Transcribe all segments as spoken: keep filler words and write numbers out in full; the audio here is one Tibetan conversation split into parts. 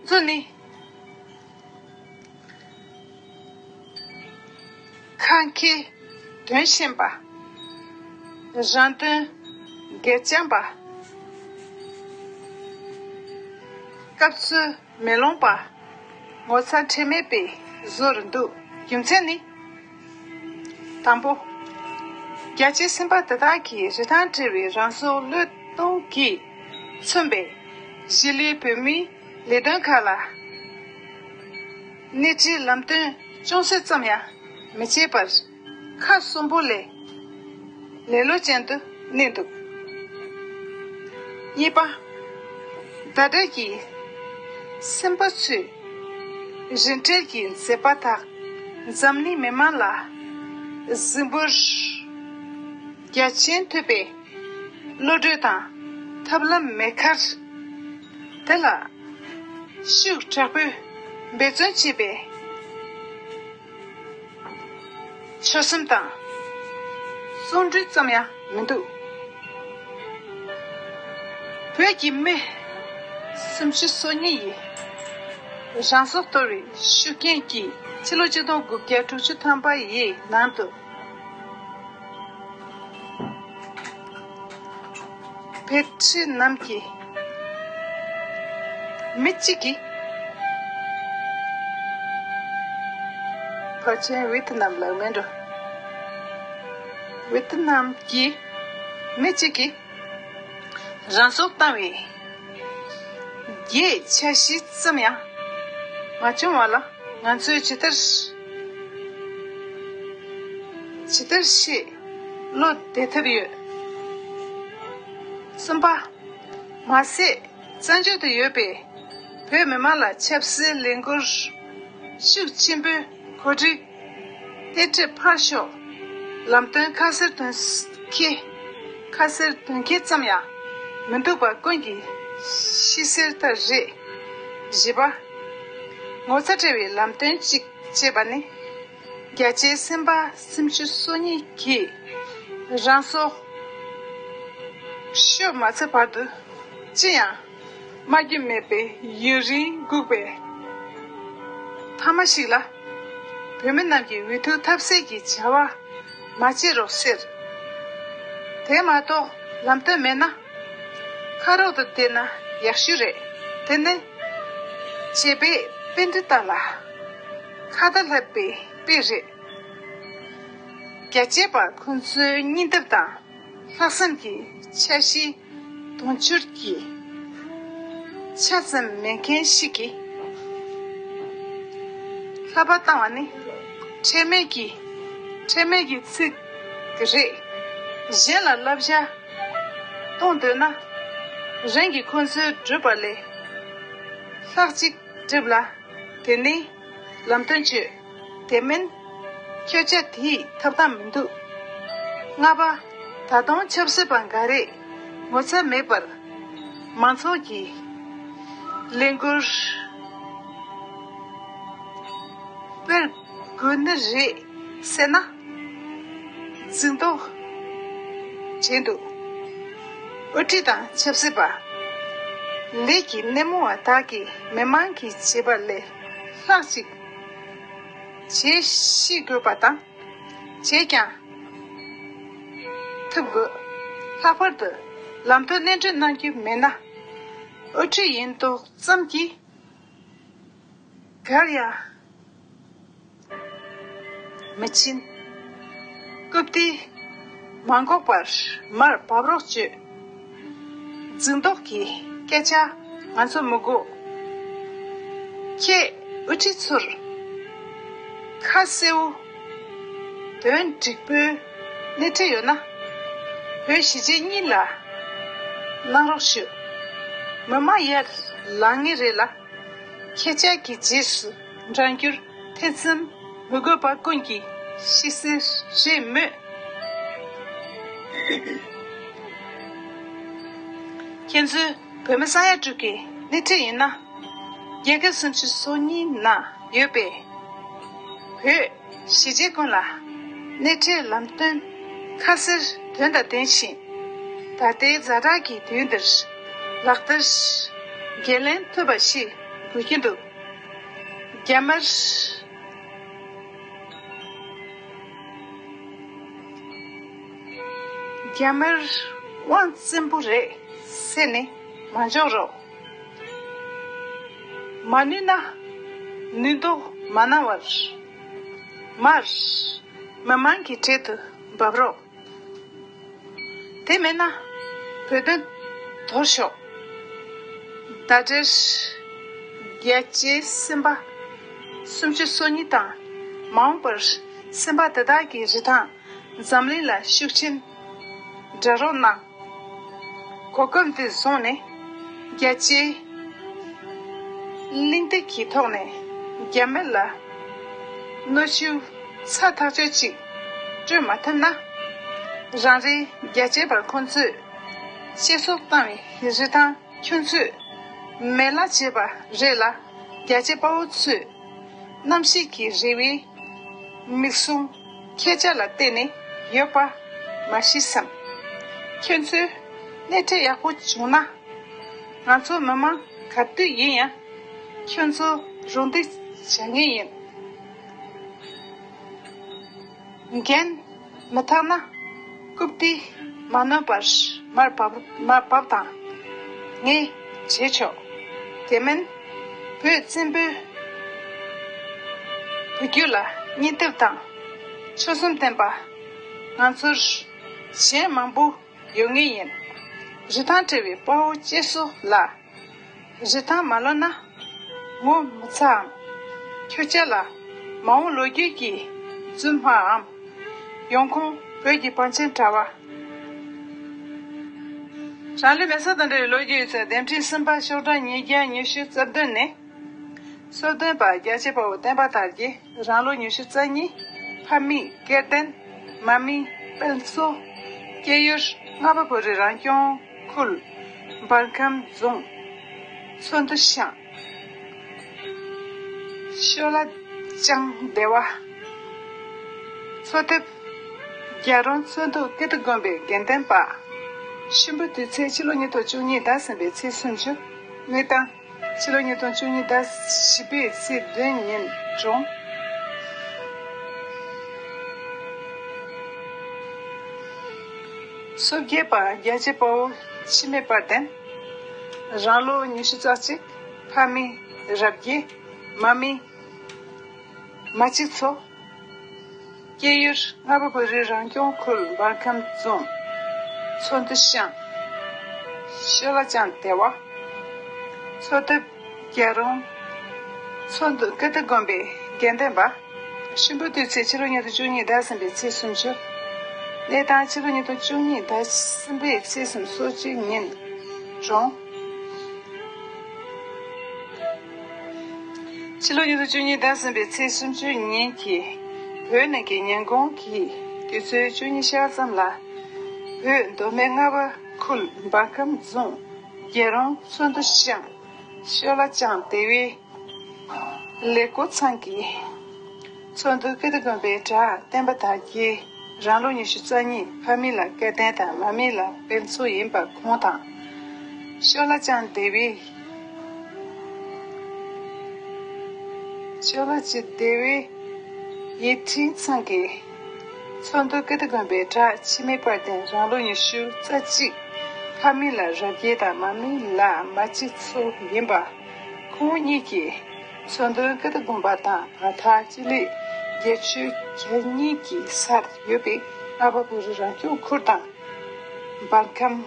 ཚོ་ནི། ཁ་མཁས་དོན་ཤེས་པ། རང་དོན་སྒེར་བཅངས་པ། སྐབས་འཚོལ་མེ་ལོང་པ། ངོ་ཚ་ཁྲེལ་མེད་པའི་བཟོ་རུ་འདུག་རྒྱུ་མཚན་ནི། དང་པོ། རྒྱལ་གཅེས་སེམས་དཔའ་དེ་དག་གིས་རི་དྭགས་བྲལ་བའི་རང་སྲོག་བློས་གཏོང་གིས་མཚོན་པའི་གཞིས་ལུས་བོད་མིའི་ལས་དོན་ཁག་ལ་སྣེ་ཁྲིད་ལམ་སྟོན་ཅུང་ཟད་ཙམ་ཡང་མི་བྱེད་པར། ཁ་གསོན་པོ་ལས་ལེ་ལོ་ཅན་དུ་གནས་འདུག་གཉིས་པ། ཟླ་སྒྲིལ་གྱིས་སེམས་པ་ཚོས་རིན་བྲལ་གྱི་མཛད་པ་དག་འཛམ་གླིང་མི་མང་ལ་གཟིགས་འབུལ་རྒྱ་ཆེན་ཐོབ་པའི་བློ་གྲོས་དང་ཐབས་ལམ་མེད་ཁར། དེ་ལ་ཤུགས་དྲག་པོས་འབད་བརྩོན་བྱེད་པའི་ཆོད་སེམས་དང་བརྩོན་འགྲུས་ཙམ་ཡང་མི་འདུག་བོད་ཀྱི་མི་སུམ་ཅུ་སོ་གཉིས་ཡིས་རང་སྲོག་གཏོར་བའི་ཤུགས་རྐྱེན་གྱིས་ཕྱི་ལོ་ཆིག་སྟོང་དགུ་བརྒྱ་དྲུག་ཅུ་ཐམ་པ་ཡི་ནང་དུ། བོད་ཕྲུག་རྣམས་ཀྱིས། མི་གཅིག་གིས། ཕལ་ཆེར་ཝི་ཏི་ནམ་ལ་མེད་འགྲོ། ཝི་ཏི་ནམ་གྱི་མི་གཅིག་གིས་རང་སྲོག་བཏང་བའི་རྒྱའི་འཆར་གཞི་ཙམ་ཡང་མ་བྱུང་བ་ལ་ང་ཚོས་ཇི་ལྟར། ཇི་ལྟར་ཤེས་བློ་བདེ་ཐབས་ཡོད། གསུམ་པ། མ་ཟད་བཙན་བྱོལ་དུ་ཡོད་པའི་བོད་མི་མང་ལ་ཆབ་སྲིད་ལས་འགུལ་ཤུགས་ཆེན་པོའི་གོ་སྒྲིག་སྣེ་ཁྲིད་ཕར་ཞོག་ལམ་སྟོན་ཁ་གསལ་དོན་ཁྱད། ཁ་གསལ་དོན་ཁྱད་ཙམ་ཡང་མི་འདུག་པ་ཀུན་གྱིས་ཤེས་གསལ་ལྟར་རེད། བཞི་པ། ངོ་ཚ་བྲལ་བའི་ལམ་སྟོན་གཅིག་ཅེས་པ་ནི། རྒྱལ་གཅེས་སེམས་དཔའ་སུམ་ཅུ་སོ་གཉིས་ཀྱིས་རང་སྲོག་ཤོར་མ་ཚར་བར་དུ་ཅི་ཡང་སྨྲ་རྒྱུ་མེད་པའི་ཡུན་རིང་སྒུག་པའི་མཐའ་མ་ཞིག་ལ། བོད་མི་རྣམས་ཀྱིས་འུ་ཐུག་ཐབས་ཟད་ཀྱི་བྱ་བ་མ་བྱེད་རོགས་ཟེར། དེ་མ་གཏོགས་ལམ་སྟོན་མེད་ན། ཁ་རོག་ཏུ་བསྡད་ན་ཡག་ཤོས་རེད། དེ་ནི་བྱེད་པའི་པཎྜི་ཏ་ལ་ཁ་ཏ་ལྷབ་པའི་དཔེ་རེད། རྒྱ་ཆེ་བ་ཁོ་ཚོའི་སྙིང་སྟོབས་དང་ལྷག་བསམ་གྱི་འཆར་གཞིའི་དུང་ཕྱུར་གྱི་ཆ་ཙམ་མེད་མཁན་ཞིག་གིས་ལྷ་པ་བཏང་བ་ནི་ཁྲེལ་མེད་ཀྱི་ཁྲེལ་མེད་ཀྱི་ཚིག་རེད། གཞན་ལ་བསླབ་བྱ་གཏོང་འདོད་ན་རང་གིས་ཁོ་ཚོའི་སྒྲུབ་པ་ལས་ལྷག་ཅིག་སྒྲུབ་ལ། དེ་ནི་ལམ་སྟོན་བྱོས། དེ་མིན་ཁྱོད་ཅག་དེའི་ཐོབ་ཐང་མི་འདུག་ལྔ་པ། ད་དུང་ཆབ་སྲིད་པ་འགའ་རེས་ངོ་ཚ་མེད་པར་མང་ཚོགས་ཀྱི་ལས་འགུལ་སྤེལ་དགོས་ནི་རེད་ཟེར་ན། འཛིན་ཐོག་བྱས་འདུག་དབུ་ཁྲིད་དང་ཆབ་སྲིད་པ། ལས་ཀྱི་སྣེ་མོ་བ་དག་གིས་མི་མང་གིས་བྱེད་པ་ལས་ལྷག་ཅིག་བྱེད་ཤེས་དགོས་པ་དང་། བྱས་ཀྱང་ཐུབ་དགོས། ལྷག་པར་དུ་ལམ་སྟོན་སྣེ་ཁྲིད་གནང་རྒྱུ་མེད་ན། དབུ་ཁྲིད་ཡིན་མདོག་ཙམ་གྱིས། གར་ཡང་མི་ཕྱིན། རྐུབ་སྟེགས་མ་འགོག་པར་མར་བབས་རོགས་བྱོས། འཛིན་མདོག་གི་སྐད་ཆ་ང་ཚོ་མི་དགོས། ཁྱེད་དབུ་ཁྲིད་ཚོར་ཁ་གསལ་བོ་དོན་འགྲིག་པོའི་སྣེ་ཁྲིད་ཡོད་ན། བོད་གཞིས་བྱེས་གཉིས་ལ་གནང་རོགས་ཞུ། མི་མང་ཡར་ལངས་ངེས་རེད་ལ། ཁྱེད་ཅག་གི་རྗེས་སུ་འབྲང་རྒྱུར་ཐེ་ཚོམ་མི་དགོས་པ་ཀུན་གྱིས་ཤེས་གསལ་རེད་མོད། ཁྱེད་ཚོས་བོད་མི་ས་ཡ་དྲུག་གི་སྣེ་ཁྲིད་ཡིན་ན། རྒྱལ་ཁབ་སུམ་ཅུ་སོ་གཉིས་ནང་ཡོད་པའི་བོད་གཞིས་བྱེས་ཀུན་ལ་སྣེ་ཁྲིད་ལམ་སྟོན་ཁ་གསལ་དོན་དང་ལྡན་ཞིང་། ད་ལྟའི་ཛ་དྲག་གི་དུས་འདིར་ལག་བསྟར་འགན་ལེན་ཐུབ་པ་ཞིག་ འབོད་ཀྱིན་འདུག་རྒྱ་དམར། རྒྱ་དམར་དབང་བཙན་པོ་རེད་ཟེར་ནས་མ་འཇོག་རོགས། མ་ནུས་ན་ནུས་མཐོ་མ་གནང་བར་མར་མི་མང་གི་གྲལ་དུ་འབབ་རོགས། དེ་མེད་ན་བོད་དོན་དོར་ཤོག་ཟླ་སྒྲིལ། རྒྱལ་གཅེས་སེམས་པ་སུམ་ཅུ་སོ་གཉིས་དང་མ་འོངས་པར་སེམས་པ་དེ་དག་གི་རིན་ཐང་འཛམ་གླིང་ལ་ཤུགས་ཆེན་འདྲ་རོགས་གནང་། གོ་སྐབས་འདི་བཟུང་ནས་རྒྱལ་གཅེས་གླེང་སྟེགས་ཀྱི་ཐོག་ནས་རྒྱ་མི་ལ་གནོན་ཤུགས་ཚ་ཐག་ཆོད་ཅིག་སྤྲོད་མ་ཐུབ་ན། རང་རེའི་རྒྱལ་གཅེས་པ་ཁོང་ཚོས་གཅེས་སྲོག་བཏང་བའི་རིན་ཐང་ཁྱོད་ཚོས་མེད་ལ་བྱས་པ་རེད་ལ། རྒྱལ་གཅེས་དཔའ་བོ་ཚོས་གནམ་གཤིས་ཀྱི་རེ་བའི་མིག་ཟུང་ཁྱེད་ཅག་ལ་བལྟས་ནས་ཡོད་པ་མ་ཤེས་སམ། ཁྱོད་ཚོས་སྣེ་ཁྲིད་ཡག་པོ་བྱུང་ན། ང་ཚོ་མི་མང་ག་དུས་ཡིན་ཡང་ཁྱོད་ཚོ་རུང་འདེགས་བྱ་ངེས་ཡིན། འགན་མི་ཐག་ན་རྐུབ་སྟེགས་མ་ནོན་པར་མར་བབས་མར་བབས་དང་། ངས་བྱེད་ཆོག་དེ་མིན་བོད་བཙན་པོའི་བུ་རྒྱུད་ལ་སྙིང་སྟོབས་དང་ཆོད་སེམས་ལྡན་པ་ང་ཚོར་གཞན་མང་པོ་ཡོད་ངེས་ཡིན། རིན་ཐང་བྲལ་བའི་དཔའ་བོ་སྐྱེ་སོ་ལ། རིན་ཐང་མ་ལོན་ན་ངོ་མི་ཚའམ། ཁྱོད་ཅག་ལ་མ་འོངས་ལོ་རྒྱུས་ཀྱི་རྫུན་སྨྲའམ། ཡོང་ཁུངས་བོད་ཀྱི་བང་ཆེན་དྲ་བ། རང་ལུས་མེ་སྲེག་དང་འབྲེལ་བའི་ལོ་རྒྱུས་ཡོད་ཚད་འདེམས་ཁྲིད་གསུམ་པ་ཤོག་གྲངས་ཉིས་བརྒྱ་ཉི་ཤུ་རྩ་བདུན་ནས། གསོལ་སྟོན་པ་རྒྱལ་གཅེས་དཔའ་བོ་བསྟན་པ་དར་རྒྱས་རང་ལོ་ཉི་ཤུ་རྩ་གཉིས། ཕ་མེས་སྐལ་ལྡན། མ་མེས་དཔལ་མཚོ། སྐྱེས་ཡུལ་རྔ་པ་བོད་རིགས་རང་སྐྱོང་ཁུལ་འབར་ཁམས་རྫོང་ཚོ་འདུ་ཤང་། ཤོ་ལ་ཅང་སྡེ་བ། འཚོ་ཐེབས་རྒྱལ་རོང་ཚོ་འདུ་ཀིརྟི་དགོན་པའི་དགེ་ལྡན་པ། གཤིན་པོ་དུས་ཚེས་ཕྱི་ལོ་ཉིས་སྟོང་བཅུ་གཉིས་ཟླ་གསུམ་པའི་ཚེས་སུམ་ཅུ། གནས་སྟངས། ཕྱི་ལོ་ཉིས་སྟོང་བཅུ་གཉིས་ཟླ་བཞི་པའི་ཚེས་བདུན་ཉིན་གྲོངས། སོ་བརྒྱད་པ་རྒྱལ་གཅེས་དཔའ་བོ་འཆི་མེད་དཔལ་ལྡན། རང་ལོ་ཉི་ཤུ་རྩ་གཅིག་ཕ་མེས་རབ་རྒྱས། མ་མེས་མ་གཅིག་མཚོ། སྐྱེས་ཡུལ་རྔ་པ་བོད་རིགས་རང་སྐྱོང་ཁུལ་འབར་ཁམས་རྫོང་། ཚོ་འདུ་ཤང་། ཤོ་ལ་ཅང་སྡེ་བ། འཚོ་ཐེབས་རྒྱལ་རོང་། ཚོ་འདུ་ཀིརྟི་དགོན་པའི་དགེ་ལྡན་པ། གཤིན་པོ་དུས་ཚེས་ཕྱི་ལོ་ཉིས་སྟོང་བཅུ་གཉིས་ཟླ་གསུམ་པའི་ཚེས་སུམ་ཅུ། གནས་སྟངས། ཕྱི་ལོ་ཉིས་སྟོང་བཅུ་གཉིས་ཟླ་གསུམ་པའི་ཚེས་སུམ་ཅུ་ཉིན་གྲོངས། ཕྱི་ལོ་ཉིས་སྟོང་བཅུ་གཉིས་ཟླ་གསུམ་པའི་ཚེས་སུམ་ཅུ་ཉིན་གྱི་བོད་ནང་གི་ཉིན་གུང་གི་དུས་ཚོད་བཅུ་གཉིས་ཤར་ཙམ་ལ། བོད་མདོ་སྨད་རྔ་པ་ཁུལ་འབར་ཁམས་རྫོང་རྒྱལ་རོང་ཚོ་འདུ་ཤང་། ཤོ་ལ་ཅང་སྡེ་བའི་ལས་སྒོ་ཚང་གི་ཚོ་འདུ་ཀིརྟི་དགོན་པའི་གྲྭ་བསྟན་པ་དར་རྒྱས་རང་ལོ་ཉི་ཤུ་རྩ་གཉིས། ཕ་མེས་ལ་སྐལ་ལྡན་དང་མ་མེས་ལ་དཔལ་མཚོ་ཡིན་པ་ཁོང་དང་། ཤོ་ལ་ཅང་སྡེ་བའི་ཤོ་ལ་ཅང་སྡེ་བའི་ཡིག་ཕྲེང་ཚང་གི་ཚོ་འདུ་ཀིརྟི་དགོན་པའི་གྲྭ་འཆི་མེད་དཔལ་ལྡན་རང་ལོ་ཉི་ཤུ་རྩ་གཅིག་ཕ་མེས་ལ་རབ་རྒྱས་དང་མ་མེས་ལ་མ་གཅིག་མཚོ་ཡིན་པ། ཁོང་གཉིས་ཀྱིས་ཚོ་འདུ་ཀིརྟི་དགོན་པ་དང་བར་ཐག་སྤྱི་ལེ་བརྒྱད་ཅུ་གྱ་གཉིས་ཀྱི་སར་ཡོད་པའི་རྔ་པ་བོད་རིགས་རང་སྐྱོང་ཁུལ་དང་། འབར་ཁམས་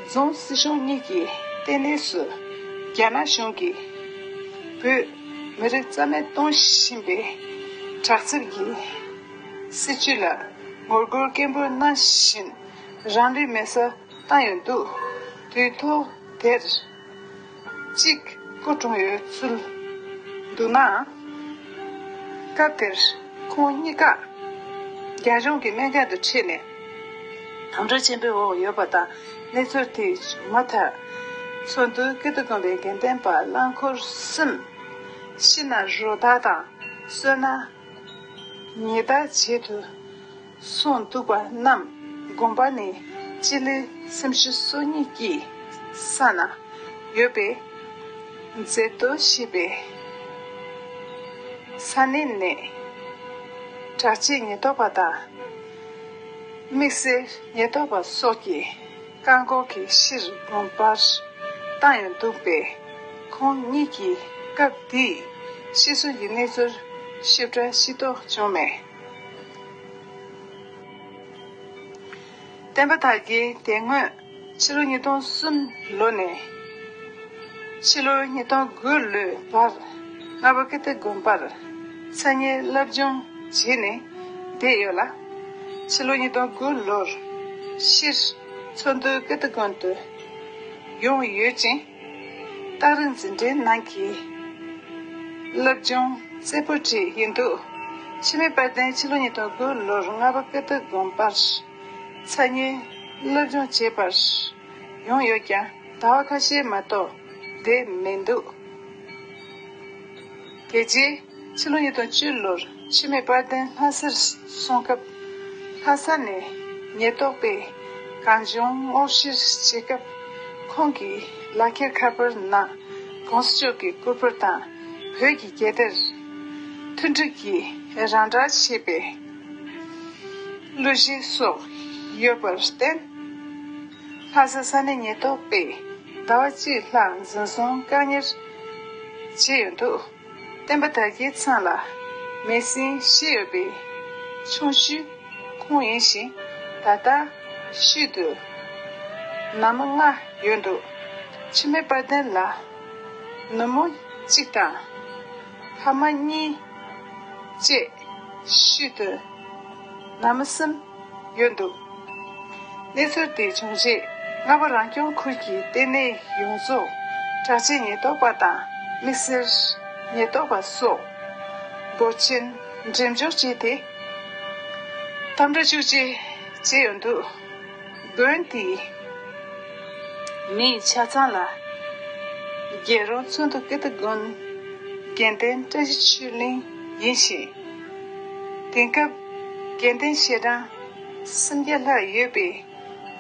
རྫོང་སྲིད་གཞུང་གཉིས་ཀྱི་ལྟེ་གནས་སུ་རྒྱ་ནག་གཞུང་གིས་བོད་མི་རིགས་རྩ་མེད་གཏོང་བཞིན་པའི་དྲག་རྩལ་གྱི་སྲིད་བྱུས་ལ་ངོ་རྒོལ་སྐད་འབོད་གནང་བཞིན་རང་ལུས་མེ་སྲེག་བཏང་ཡོད་འདུག་དུས་ཐོག་དེར་གཅིག་སྐུ་གྲོངས་ཡོད་ཚུལ་འདུག་ནའང་། སྐབས་དེར་ཁོང་གཉིས་ཀ་རྒྱ་གཞུང་གི་སྨན་ཁང་དུ་ཁྲིད་ནས་དམ་དྲག་ཆེན་པོའི་འོག་ཡོད་པ་དང་། གནས་ཚུལ་དེ་བྱུང་མ་ཐག་ཚོ་འདུ་ཀིརྟི་དགོན་པའི་དགེ་ལྡན་པ་རླངས་འཁོར་གསུམ་ཤི་ན་རོ་བདག་དང་གསོན་ན་ཉེས་བདག་བྱེད་དུ་སོང་འདུག་པ་རྣམས་དགོན་པ་ནས་སྤྱི་ལེ་སུམ་ཅུ་སོ་གཉིས་ཀྱི་ས་ན་ཡོད་པའི་ མཛད་དུ་གཤེགས་པའི་ས་གནས་ནས། དྲག་ཆས་ཉེན་རྟོག་པ་དང་། དམིགས་བསལ་ཉེན་རྟོག་པ་སོགས་ཀྱིས་བཀག་འགོག་གི་ཕྱིར་དགོངས་པར་བཏང་ཡོད་འདུག་པས། ཁོང་གཉིས་ཀྱིས་སྐབས་དེའི་ཤི་གསོན་གྱི་གནས་ཚུལ་ཞིབ་ཕྲ་ཤེས་རྟོགས་བྱུང་མེད། བསྟན་པ་དར་རྒྱས་དེ་སྔོན་ཕྱི་ལོ་ཉིས་སྟོང་གསུམ་ལོ་ནས་ཕྱི་ལོ་ཉིས་སྟོང་དགུ་ལོའི་བར་རྔ་པ་ཀིརྟི་དགོན་པར་མཚན་སྙན་སློབ་སྦྱོང་བྱས་ནས་བསྡད་ཡོད་ལ། ཕྱི་ལོ་ཉིས་སྟོང་དགུ་ལོར་ཕྱིར་ཚོགས་འདུ་ཀིརྟི་དགོན་དུ་ཡོང་ཡོད་ཅིང་། རྟགས་རིས་འཛིན་གྲྭའི་ནང་གི་སློབ་སྦྱོང་རྩེ་པོ་ཊི་ཡིན་འདུག་འཆི་མེད་དཔལ་ལྡན་ཕྱི་ལོ་ཉིས་སྟོང་དགུ་ལོར་རྔ་པ་ཀིརྟི་དགོན་པར་མཚན་སྙན་སློབ་སྦྱོང་བྱེད་པར་ཡོང་ཡོད་ཀྱང་ཟླ་བ་ཁ་ཤས་མ་གཏོགས་བསྡད་མི་འདུག་རྒྱལ་སྤྱིའི་ཕྱི་ལོ་ཉིས་སྟོང་བཅུ་ལོར་འཆི་མེད་དཔལ་ལྡན་ལྷ་སར་སོང་སྐབས། ལྷ་ས་ནས་ཉེན་རྟོག་པས་གང་བྱུང་སྔོག་བཤེར་བྱེད་སྐབས། ཁོང་གི་ལག་འཁྱེར་ཁ་པར་ནང་གོང་ས་མཆོག་གི་སྐུ་པར་དང་། བོད་ཀྱི་རྒྱལ་དར། མཐུན་སྒྲིལ་གྱི་རང་འཇགས་བྱས་པའི་གླུ་གཞས་སོགས་ཡོད་པར་བརྟེན། ལྷ་ས་ས་གནས་ཉེན་རྟོག་པས་ཟླ་བ་གཅིག་ལྷག་འཛིན་བཟུང་བཀག་ཉར་བྱས་ཡོད་འདུག་བསྟན་པ་དར་རྒྱས་ཚང་ལ་མེ་སྲིང་བཞི་ཡོད་པའི་ཆུང་ཤོས་ཁོང་ཡིན་ཞིང་། ད་ལྟ་ཤུལ་དུ་ན་མོ་ལྔ་ཡོད་འདུག་འཆི་མེད་དཔལ་ལྡན་ལ་ནུ་མོ་གཅིག་དང་ཕ་མ་གཉིས་བཅས་ཤུལ་དུ་ན་མོ་གསུམ་ཡོད་འདུག་གནས་ཚུལ་དེ་བྱུང་རྗེས་རྔ་པ་རང་སྐྱོང་ཁུལ་གྱི་ལྟེ་གནས་ཡོངས་རྫོགས་དྲག་ཆས་ཉེན་རྟོག་པ་དང་དམིགས་བསལ་ཉེན་རྟོག་པ་སོགས་འབོར་ཆེན་འགྲེམས་འཇོག་བྱས་ཏེ་དམ་དྲག་ཤུགས་ཆེ་བྱས་ཡོད་འདུག་དགོན་དེའི་མིང་ཆ་ཚང་ལ་རྒྱལ་རོང་ཚོགས་འདུ་ཀིརྟི་དགོན་དགེ་ལྡན་བཀྲ་ཤིས་ཆོས་གླིང་ཡིན་ཞིང་། དེང་སྐབས་དགེ་ལྡན་ཞལ་གྲངས་སུམ་བརྒྱ་ལྷག་ཡོད་པའི་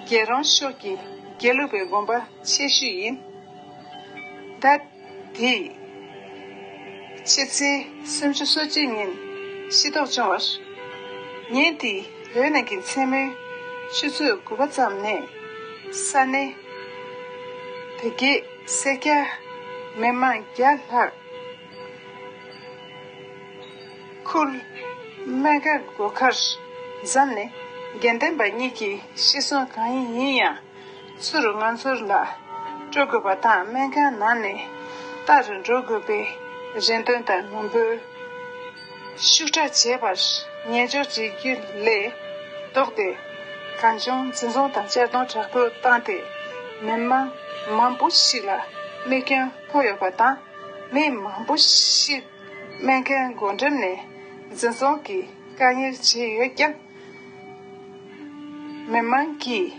རྒྱལ་རོང་ཕྱོགས་ཀྱི་དགེ་ལུགས་པའི་དགོན་པ་ཆེ་ཤོས་ཡིན། ཟླ་འདིའི་ཕྱི་ཚེས་སུམ་ཅུ་སོ་གཅིག་ཉིན་ཤེས་རྟོགས་བྱུང་བར། ཉིན་དེའི་བོད་ནང་གི་མཚན་མོའི་ཆུ་ཚོད་དགུ་པ་ཙམ་ནས་ས་གནས་དེ་གའི་སེར་སྐྱ་མི་མང་བརྒྱ་ལྷག་ཁུལ་སྨན་ཁང་སྒོ་ཁར་འཛོམས་ནས་དགེ་ལྡན་པ་གཉིས་ཀྱིས་ཤི་གསོན་གང་ཡིན་ཡང་ཚུར་ང་ཚོར་ལ་སྤྲོད་དགོས་པ་དང་། སྨན་ཁང་ནང་ནས་ལྟ་རུ་འགྲོ་དགོས་པའི་རེ་འདུན་དང་ངུ་འབོད་ཤུགས་དྲག་བྱས་པར་ཉན་འཇོག་བྱེད་རྒྱུ་ལས་ལྡོག་སྟེ། གང་བྱུང་འཛིན་བཟུང་དང་གཅར་རྡུང་དྲག་པོ་བཏང་སྟེ། མི་མང་མང་པོ་ཞིག་ལ་རྨས་སྐྱོན་ཕོག་ཡོད་པ་དང་། མི་མང་པོ་ཞིག་སྨན་ཁང་སྒོ་འགྲམ་ནས་འཛིན་བཟུང་གིས་བཀག་ཉར་བྱས་ཡོད་ཀྱང་། མི་མང་གིས་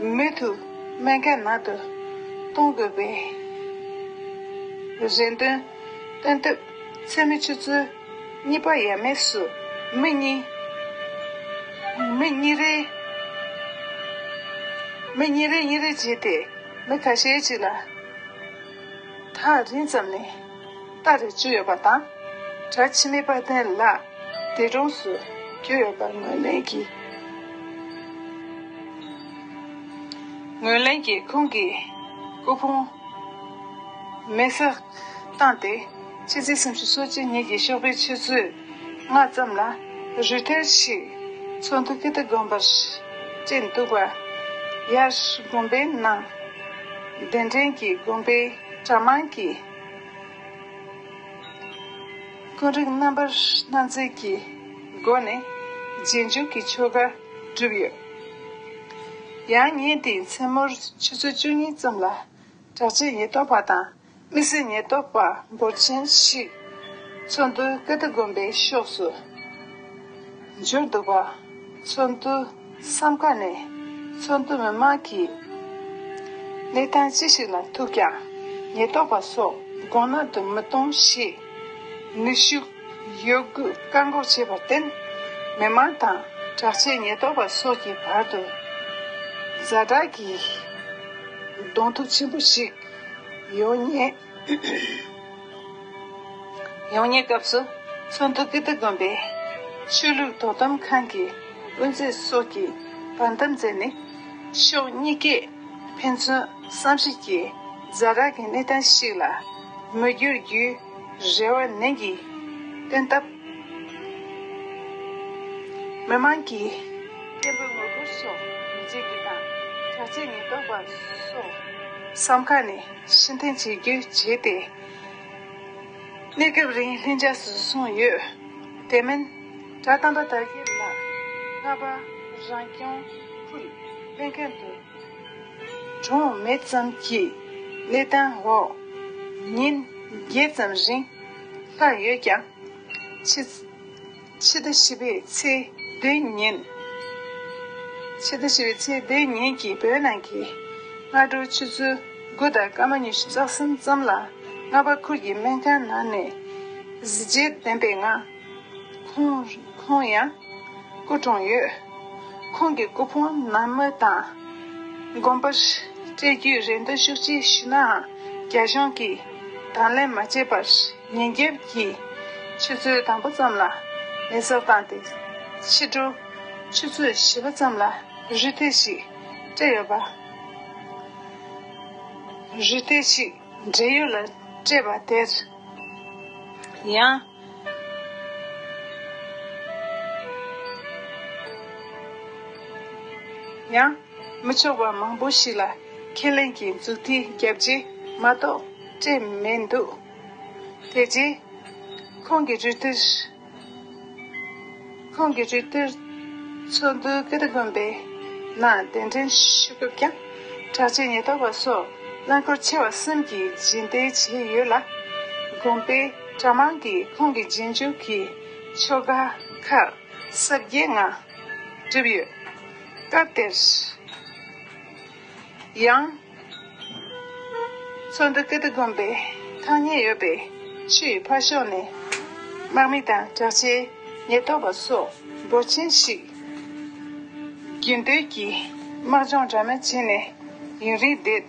མུ་མཐུད་སྨན་ཁང་ནང་དུ་གཏོང་དགོས་པའི་རེ་འདུན་བཏོན་སྟབས། མཚན་མོའི་ཆུ་ཚོད་གཉིས་པ་ཡས་མས་སུ་མི་གཉིས། མི་གཉིས་རེ། མི་གཉིས་རེ་གཉིས་རེ་བྱས་ཏེ་མི་ཁ་ཤས་ཅིག་ལ་ཐག་རིང་ཙམ་ནས་རྟ་རེ་བཅུག་ཡོད་པ་དང་། གྲྭ་འཆི་མེད་དཔལ་ལྡན་ལགས་འདས་གྲོངས་སུ་གྱུར་ཡོད་པར་ངོས་ལེན་གྱིས། ངོས་ལེན་གྱིས་ཁོང་གི་སྐུ་ཕུང་མེ་སྲེག་བཏང་སྟེ། ཕྱི་ཚེས་སུམ་ཅུ་སོ་གཅིག་ཉིན་གྱི་ཞོགས་པའི་ཆུ་ཚོད་ལྔ་ཙམ་ལ་རུ་ཐེལ་ཞིག་ཚོགས་འདུ་ཀིརྟི་དགོན་པར་སྤྲད་འདུག་པ། ཡར་དགོན་པའི་ནང་གདན་འདྲེན་གྱིས་དགོན་པའི་གྲྭ་མང་གིས་སྐུ་རིམ་རྣམ་པར་སྣང་མཛད་ཀྱི་སྒོ་ནས་རྗེས་འཇུག་གི་ཆོ་ག་བསྒྲུབས་ཡོད། ཡང་ཉིན་དེའི་མཚན་མོར་ཆུ་ཚོད་བཅུ་གཉིས་ཙམ་ལ་དྲག་ཆས་ཉེན་རྟོག་པ་དང་དམིགས་བསལ་ཉེན་རྟོག་པ་འབོར་ཆེན་ཞིག་ཚོགས་འདུ་ཀིརྟི་དགོན་པའི་ཕྱོགས་སུ་འབྱོར་འདུག་པ། ཚོགས་འདུ་བསམ་ཁ་ནས་ཚོགས་འདུ་མི་མང་གིས་གནས་སྟངས་ཅི་ཞིག་ལ་ཐུག་ཀྱང་ཉེན་རྟོག་པ་སོགས་དགོན་ནང་དུ་མི་གཏོང་ཞེས་ནུས་ཤུགས་ཡོད་རྒུས་བཀག་འགོག་བྱས་པར་བརྟེན། མི་མང་དང་དྲག་ཆས་ཉེན་རྟོག་པ་སོགས་ཀྱི་བར་དུ་ཛ་དྲག་གི་གདོང་ཐུག་ཆེན་པོ་ཞིག་ཡོང་ཉེན། ཡོང་ཉེ་སྐབས་སུ་ཚོགས་འདུ་ཀིརྟི་དགོན་པའི་ཆོས་ལུགས་དོ་དམ་ཁང་གི་དབུ་མཛད་སོགས་ཀྱིས་བར་འདུམ་མཛད་ནས། ཕྱོགས་གཉིས་ཀས་ཕན་ཚུན་བསམ་ཤེས་ཀྱིས་ཛ་དྲག་གི་གནས་སྟངས་ཤིག་ལ་མོས་གུས་རྒྱུའི་རེ་བ་ནན་གྱིས་བཏོན་སྟབས། མི་མང་གིས་སྐད་འབོད་ངོ་རྒོལ་སོགས་མི་བྱེད་རྒྱུ་དང་། དྲག་ཆས་ཉེན་རྟོག་པ་སོགས་བསམ་ཁ་ནས་ཕྱིར་འཐེན་བྱེད་རྒྱུ་བྱས་ཏེ། གནས་སྐབས་རིང་ལྷིང་འཇགས་སུ་སོང་ཡོད། དེ་མིན། གྲྭ་དམ་པ་དར་རྒྱས་ལགས་ལྷག་པ་རང་སྐྱོང་ཁུལ་སྨན་ཁང་དུ་གྲོངས་མེད་ཙམ་གྱི་གནས་སྟངས་འོག་ཉིན་བརྒྱད་ཙམ་རིང་ལྷག་ཡོད་ཀྱང་། ཕྱི་ཕྱི་ཟླ་བཞི་པའི་ཚེས་བདུན་ཉིན། ཕྱི་ཟླ་བཞི་པའི་ཚེས་བདུན་ཉིན་གྱི་བོད་ནང་གི་སྔ་དྲོ་ཆུ་ཚོད་དགུ་དང་སྐར་མ་ཉི་ཤུ་རྩ་གསུམ་ཙམ་ལ་རྔ་པ་ཁུལ་གྱི་སྨན་ཁང་ནང་ནས་གཟི་བརྗིད་ལྡན་པའི་ངང་ཁོང་ཁོང་ཡང་སྐུ་གྲོངས་ཡོད། ཁོང་གི་སྐུ་ཕུང་ནང་མི་དང་དགོན་པར་སྤྲད་རྒྱུའི་རེ་འདུན་ཤུགས་ཆེ་ཞུས་ནའང་རྒྱ་གཞུང་གིས་དང་ལེན་མ་བྱས་པར། ཉིན་རྒྱབ་ཀྱི་ཆུ་ཚོད་དང་པོ་ཙམ་ལ་མེ་སྲེག་བཏང་སྟེ། ཕྱི་དྲོ་ཆུ་ཚོད་བཞི་པ་ཙམ་ལ་རུས་ཐལ་ཞིག་སྤྲད་ཡོད་པ། རུས་ཐལ་ཞིག་འབྲེལ་ཡོད་ལ་སྤྲད་པ་དེར་ཡང་། ཡང་། མི་ཆོག་པ་མང་པོ་ཞིག་ལ་ཁས་ལེན་གྱི་མཛུབ་ཐེལ་བརྒྱབ་རྗེས་མ་གཏོགས་སྤྲད་མི་འདུག་དེ་རྗེས་ཁོང་གི་རུས་ཐལ། ཁོང་གི་རུས་ཐལ་ཚོགས་འདུ་ཀིརྟི་དགོན་པའི་ནང་གདན་འདྲེན་ཞུ་སྐབས་ཀྱང་དྲག་ཆས་ཉེན་རྟོག་པ་སོགས་རླངས་འཁོར་ཆེ་བ་གསུམ་གྱིས་རྗེས་འདེད་བྱས་ཡོད་ལ། དགོན་པའི་གྲྭ་མང་གིས་ཁོང་གི་རྗེས་འཇུག་གི་ཆོ་ག་ཁག་གཟབ་རྒྱས་ངང་བསྒྲུབས་ཡོད། སྐབས་དེར། ཡང་། ཚོགས་འདུ་ཀིརྟི་དགོན་པའི་ཐག་ཉེ་ཡོད་པའི་ཆུའི་ཕར་ཕྱོགས་ནས་དམག་མི་དང་དྲག་ཆས་ཉེན་རྟོག་པ་སོགས་འབོར་ཆེན་ཞིག་རྒྱུན་སྡོད་ཀྱིས་དམག་སྦྱོང་འདྲ་མིན་བྱས་ནས་ཡུན་རིང་བསྡད།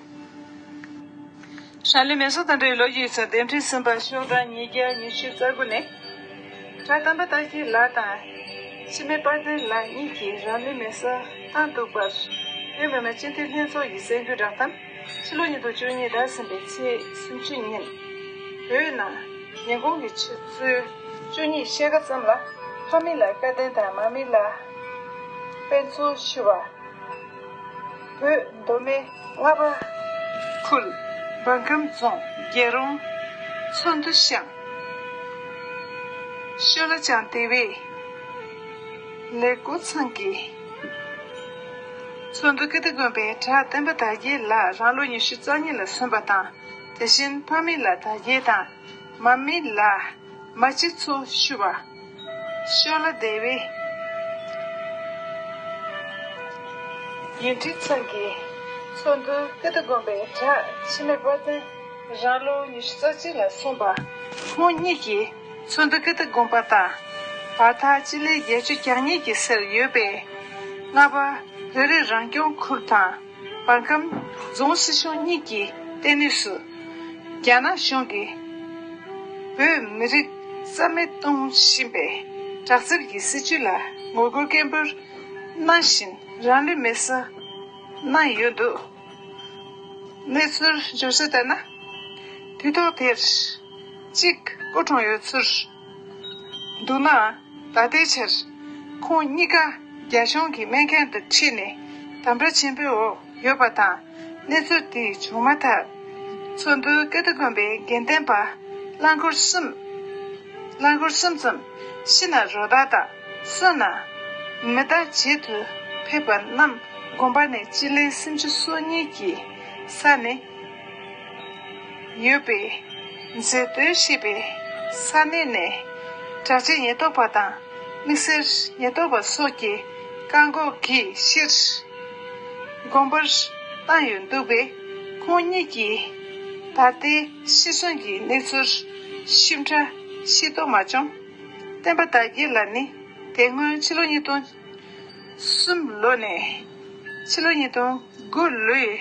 ཧྲན་ལི་མེ་སོ་དང་འབྲེལ་ལོ་རྒྱུས་སུ་འདེམས་ཁྲི་གསུམ་པ་ཤོག་གྲངས་ཉིས་བརྒྱ་ཉི་ཤུ་རྩ་དགུ་ནས། གྲྭ་དམ་པ་སྟག་ཤི་ལགས་དང་འཆི་མེད་དཔལ་ལྡན་ལགས་གཉིས་ཀྱིས་རང་ལུས་མེ་སྲེག་བཏང་འདུག་པར་བོད་མི་མང་སྤྱི་འཐུས་ལྷན་ཚོགས་ཀྱི་གསར་འགྱུར་བསྒྲགས་གཏམ། ཕྱི་ལོ་ཉིས་སྟོང་བཅུ་གཉིས་ཟླ་གསུམ་པའི་ཚེས་སུམ་ཅུ་ཉིན། བོད་ནང་ཉིན་གུང་གི་ཆུ་ཚོད་བཅུ་གཉིས་ཤེལ་ཁ་ཙམ་ལ་ཕ་མེས་ལ་བཀའ་བསྟན་དང་མ་མེས་ལ་དཔེ་མཚོན་ཞུ་བ། བོད་མདོ་སྨད་རྔ་པ་ཁུལ་འབར་ཁམས་རྫོང་རྒྱལ་རོང་ཚོ་འདུ་ཤང་ཤོ་ལ་ཅང་སྡེ་བའི་ལས་འགོ་ཚང་གིས་ཚོགས་འདུ་ཀིརྟི་དགོན་པའི་གྲྭ་བསྟན་པ་དར་རྒྱས་ལགས་རང་ལོ་ཉི་ཤུ་རྩ་གཉིས་ལ་སོན་པ་དང་། དེ་བཞིན་ཕ་མེས་ལ་དར་རྒྱས་དང་མ་མེས་ལ་མ་སྤྱི་ཚོགས་ཞུ་བ། ཤོ་ལ་སྡེ་བའི་ཡུལ་ཁྲི་ཚང་གི་ཚོགས་འདུ་ཀིརྟི་དགོན་པའི་གྲྭ་འཆི་མེད་དཔལ་ལྡན་རང་ལོ་ཉི་ཤུ་རྩ་གཅིག་ལ་སོན་པ། ཁོང་གཉིས་ཀྱིས་ཚོགས་འདུ་ཀིརྟི་དགོན་པ་དང་བར་ཐག་སྤྱི་ལེ་བརྒྱད་ཅུ་གྱ་གཉིས་ཀྱི་སར་ཡོད་པའི་རྔ་པ་བོད་རིགས་རང་སྐྱོང་ཁུལ་དང་། བར་ཁམས་རྫོང་སྲིད་གཞུང་གཉིས་ཀྱི་ལྟེ་གནས་སུ། རྒྱ་ནག་གཞུང་གིས་བོད་མི་རིགས་རྩ་མེད་གཏོང་བཞིན་པའི་དྲག་རྩལ་གྱི་སྲིད་བྱུས་ལ་ངོ་རྒོལ་སྐད་འབོད་གནང་བཞིན་རང་ལུས་མེ་སྲེག་གནང་ཡོད་འདུག་གནས་ཚུལ་འབྱོར་ཚུལ་ལྟར་ན། དུས་ཐོག་དེར་གཅིག་སྐུ་གྲོངས་ཡོད་ཚུལ་འདུག་ན། ད་ལྟའི་ཆར་ཁོང་གཉིས་ཀ་རྒྱ་གཞུང་གི་སྨན་ཁང་དུ་ཁྲིད་ནས་དམ་དྲག་ཆེན་པོའི་འོག་ཡོད་པ་དང་། གནས་ཚུལ་དེ་བྱུང་མ་ཐག་ཚོགས་འདུ་ཀིརྟི་དགོན་པའི་དགེ་ལྡན་པ་རླངས་འཁོར་གསུམ། རླངས་འཁོར་གསུམ་ཙམ་ཤི་ན་རོ་བདག་དང་། གསོན་ན་མི་རྟག་བྱེད་དུ་ཕེབས་པ་རྣམས་དགོན་པ་ནས་སྤྱི་ལེ་སུམ་ཅུ་སོ་གཉིས་ཀྱི་ས་ནས་ཡོད་པའི་མཛེས་སྡོད་ཞེས་པའི་ས་གནས་ནས་དྲག་ཆས་ཉེན་རྟོག་པ་དང་དམིགས་བསལ་ཉེན་རྟོག་པ་སོགས་ཀྱིས་བཀག་འགོག་གིས་ཕྱིར་དགོན་པར་བཏང་ཡོད་འདུག་པས། ཁོང་གཉིས་ཀྱི་ད་ལྟའི་ཤི་གསོན་གྱི་གནས་ཚུལ་ཞིབ་ཕྲ་ཤེས་རྟོགས་མ་བྱུང་། བསྟན་པ་དར་རྒྱས་ལགས་ནི་དེ་སྔོན་ཕྱི་ལོ་ཉིས་སྟོང་གསུམ་ལོ་ནས་ཕྱི་ལོ་ཉིས་སྟོང་དགུ་ལོའི་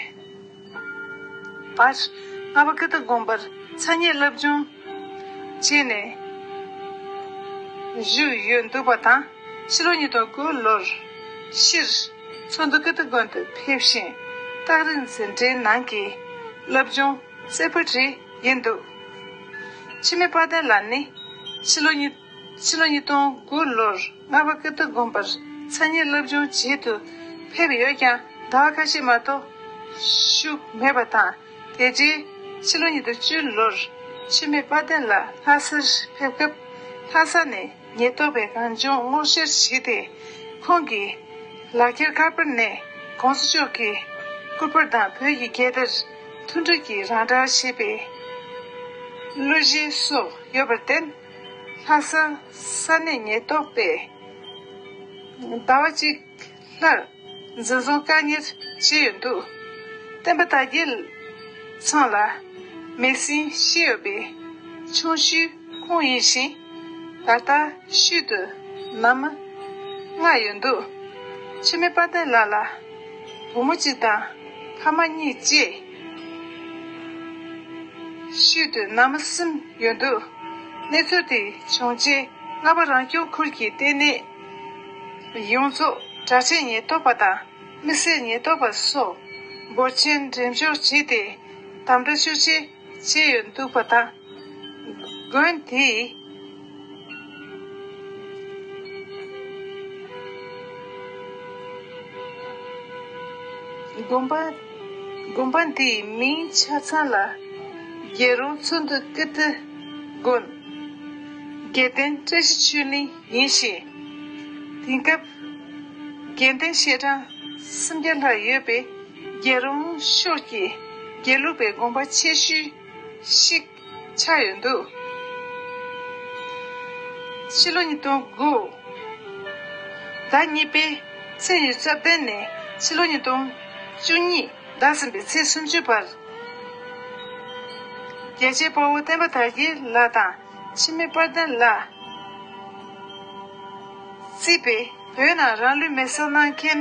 བར་རྔ་པ་ཀིརྟི་དགོན་པར་ ཚ་དམྱལ་སློབ་སྦྱོང་བྱས་ནས་བཞུགས་ཡོད་འདུག་པ་དང་། ཕྱི་ལོ་ཉིས་སྟོང་དགུ་ལོར་ཕྱིར་ཚོགས་འདུ་ཀིརྟི་དགོན་དུ་ཕེབས་ཤིང་། རྟགས་རིགས་འཛིན་གྲྭའི་ནང་གི་སློབ་སྦྱོང་རྩེ་ཕུད་རེ་ཡིན་འདུག་འཆི་མེད་དཔལ་ལྡན་ལགས་ནི་ཕྱི་ལོ་ཉིས་ཕྱི་ལོ་ཉིས་སྟོང་དགུ་ལོར་རྔ་པ་ཀིརྟི་དགོན་པར་ཚ་དམྱལ་སློབ་སྦྱོང་བྱེད་དུ་ཕེབས་ཡོད་ཀྱང་། ཟླ་བ་ཁ་ཤས་མ་གཏོགས་བཞུགས་མེད་པ་དང་། དེ་རྗེས་ཕྱི་ལོ་ཉིས་སྟོང་བཅུ་ལོར་འཆི་མེད་དཔལ་ལྡན་ལགས་ལྷ་སར་ཕེབས་སྐབས། ལྷ་ས་ནས་ཉེན་རྟོག་པས་གང་བྱུང་སྔོག་བཤེར་བྱས་ཏེ། ཁོང་གི་ལག་ཁྱེར་ཁ་པར་ནས་༸གོང་ས་མཆོག་གི་སྐུ་པར་དང་བོད་ཀྱི་རྒྱལ་དར་མཐུན་སྒྲིལ་གྱི་རང་འཇགས་བྱས་པའི་གླུ་གཞས་སོགས་ཡོད་པར་བརྟེན། ལྷ་ས་ས་གནས་ཉེན་རྟོག་པས་ཟླ་བ་གཅིག་སླར་འཛིན་བཟུང་བཀག་ཉར་བྱས་ཡོད་འདུག་བསྟན་པ་དར་རྒྱས་ཚང་ལ་མི་སྲིང་བཞི་ཡོད་པའི་ཆུང་ཤོས་ཁོང་ཡིན་ཞིང་། ད་ལྟ་ཤུལ་དུ་ནང་མི་ལྔ་ཡོད་འདུག་འཆི་མེད་དཔལ་ལྡན་ལགས་ལ་བུ་མོ་གཅིག་དང་ཕ་མ་གཉིས་བཅས་ཤུལ་དུ་ནང་མི་གསུམ་ཡོད་འདུག་གནས་ཚུལ་དེ་བྱུང་རྗེས་རྔ་པ་རང་སྐྱོང་ཁུལ་གྱི་ལྟེ་གནས་ཡོངས་རྫོགས་དྲག་ཆས་ཉེན་རྟོག་པ་དང་། དམིགས་བསལ་ཉེན་རྟོག་པ་སོགས་འབོར་ཆེན་འགྲེམས་འཇོག་བྱས་ཏེ། དམ་དྲག་ཤུགས་ཆེ་བྱས་ཡོད་འདུག་པ་དང་། དགོན་དེའི་དགོན་པ་དགོན་པ་འདིའི་མིང་ཆ་ཚང་ལ་རྒྱལ་རོང་ཚོ་འདུ་ཀིརྟི་དགོན། དགེ་ལྡན་བཀྲ་ཤིས་ཆོས་གླིང་ཡིན་ཞིང་། དེང་སྐབས་དགེ་ལྡན་ཤེས་གྲྭ་སུམ་བརྒྱ་ལྷག་ཡོད་པའི་རྒྱལ་རོང་ཕྱོགས་ཀྱི་དགེ་ལུགས་པའི་དགོན་པ་ཆེ་ཤོས་ཤིག་ཆགས་ཡོད་འདུག་ཕྱི་ལོ་ཉིས་སྟོང་དགུ་ཟླ་གཉིས་པའི་ཚེས་ཉི་ཤུ་རྩ་བདུན་ནས་ཕྱི་ལོ་ཉིས་སྟོང་བཅུ་གཉིས་ཟླ་གསུམ་པའི་ཚེས་སུམ་ཅུ་བར། རྒྱལ་གཅེས་དཔའ་བོ་བསྟན་པ་དར་རྒྱས་ལགས་དང་། འཆི་མེད་དཔལ་ལྡན་ལགས་གཙོས་པའི་བོད་ནང་རང་ལུས་མེར་སྲེག་གནང་མཁན་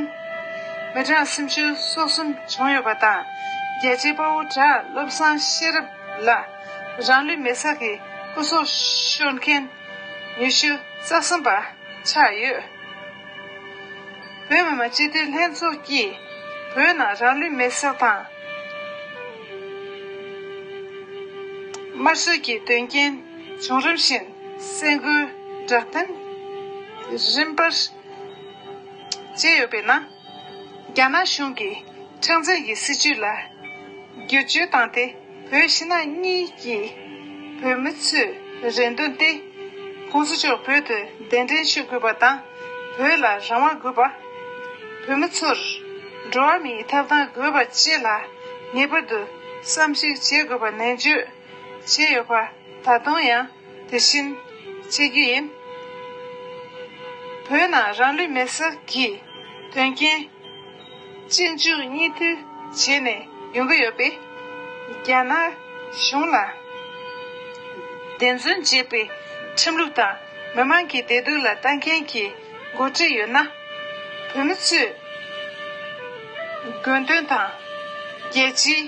མི་གྲངས་སུམ་ཅུ་སོ་གསུམ་བྱུང་ཡོད་པ་དང་། རྒྱལ་གཅེས་དཔའ་བོ་བྲག་བློ་བཟང་ཤེས་རབ་ལགས་རང་ལུས་མེར་སྲེག་གིས་སྐུ་སྲོག་ཤོར་མཁན་ཉི་ཤུ་རྩ་གསུམ་པ་ཆགས་ཡོད། བོད་མི་མང་སྤྱི་འཐུས་ལྷན་ཚོགས་ཀྱིས་བོད་ནང་རང་ལུས་མེར་སྲེག་དང་དམར་གསོད་ཀྱི་དོན་རྐྱེན་བྱུང་རིམ་བཞིན་གསལ་འགོད་བསྒྲགས་གཏམ་རིམ་པར་བྱས་ཡོད་པའི་ནང་། རྒྱ་ནག་གཞུང་གིས་ཁྲག་འཛིན་གྱི་སྲིད་བྱུས་ལ་བསྒྱུར་བཅོས་བཏང་སྟེ། བོད་ཕྱི་ནང་གཉིས་ཀྱི་བོད་མི་ཚོའི་རེ་འདུན་ཏེ། ༸གོང་ས་མཆོག་བོད་དུ་གདན་འདྲེན་ཞུ་དགོས་པ་དང་། བོད་ལ་རང་དབང་དགོས་པ། བོད་མི་ཚོར་འགྲོ་བ་མིའི་ཐོབ་ཐང་དགོས་པ་བཅས་ལ་ངེས་པར་དུ་བསམ་གཞིག་བྱེད་དགོས་པ་ནན་བརྗོད་བྱས་ཡོད་པ། ད་དུང་ཡང་དེ་བཞིན་བྱེད་རྒྱུ་ཡིན། བོད་ནང་རང་ལུས་མེར་སྲེག་གི་དོན་རྐྱེན་གཅིག་མཇུག་གཉིས་མཐུད་བྱས་ནས་ཡོང་གི་ཡོད་པས། རྒྱ་ནག་གཞུང་ལ་བདེན་རྫུན་འབྱེད་པའི་ཁྲིམས་ལུགས་དང་། མི་མང་གི་བདེ་སྡུག་ལ་ལྟ་མཁན་གྱི་འགོ་ཁྲིད་ཡོད་ན། བོད་མི་ཚོས་དགོས་འདུན་དང་། རྒྱལ་སྤྱིའི་